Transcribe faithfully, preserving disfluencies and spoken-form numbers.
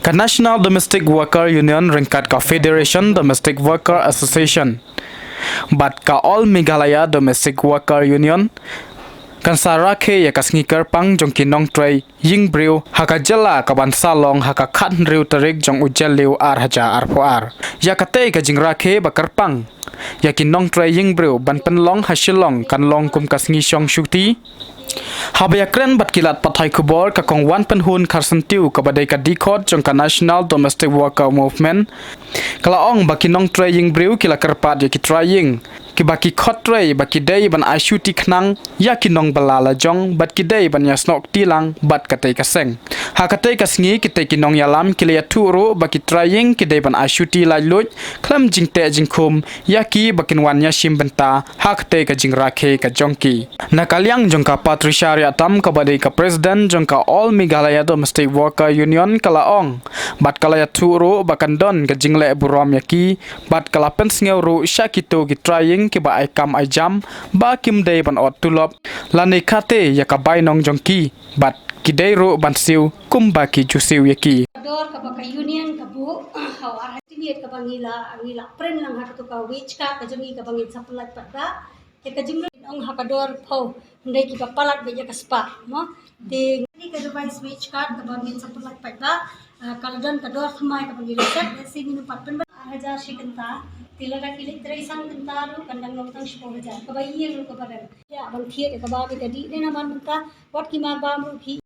Ka National Domestic Worker Union ryngkat ka Federation Domestic Worker Association bad ka All Meghalaya Domestic Worker Union kan sa rakhe ïa ka sngi kyrpang jong ki nongtrei ïing briew ha ka jylla ka ban sa long ha ka khathynriew tarik jong u Jylliew ar hajar arphew ar. Ïa katei ka jingrakhe ba kyrpang ïa ki nongtrei ïing briew ban pynlong ha Shillong kan long kum ka sngi shong shuti. Haba ïakren bad ki lad pathai khubor, ka Kong Wanpynhun Kharsyntiew kaba dei ka dkhot jong ka National Domestic Worker Movement ka la ong ba ki nongtrei ïing briew ki la kyrpad ïa ki trai ïing kiba ki khot trei ba ki dei ban ai shuti khnang ïa ki nongbylla lajong bad ki dei ban ïasnoh kti lang bad katei ka seng. Ha katei ka sngi kitei ki nongïalam ki la ïathuh ruh ba ki trai ïing ki dei ban ai shuti laitluid khlem jingteh jingkhum ïa ki ba kin wan ïashim bynta ha katei ka jingrakhe ka jong ki. Na ka liang jong ka Patricia Riatam kaba dei ka President jong ka All Meghalaya Domestic Worker Union ka la ong bad ka la ïathuh ruh ba kan don ka jingleh burom ïa ki bad ka la pynsngew ruh sha kito ki trai ïing kiba ai kam ai jam ba kim dei ban ot tulop lane khate ïa ka bainong jong ki bad ki dei ruh ban siew kumba ki ju siew ïa ki. Dor kaba ka union ka buh ha u ar ha timiet kaba ngi la ngi la print lang ha katu ka wage card ka jong ngi kaba ngin sa pynlait pat ba. Te ka jingmut ong ha ka dor phew, hynrei kiba palat beit ïa ka spah mo. Te ngi ka revised wage card kaba ngin sa pynlait pat ba, ah, ka la don ka dor thymmai kaba ngi la set, lehse ngin ym pat pynban ar hajar shi kynta. Te lada ki leit trei san kynta ruh kan dang long tang shiphew hajar. Kaba ïeng ruh kaba rem. Ïa ban thied ïa kaba beit ka dih ne na ban mynta wat ki mar bam ruh ki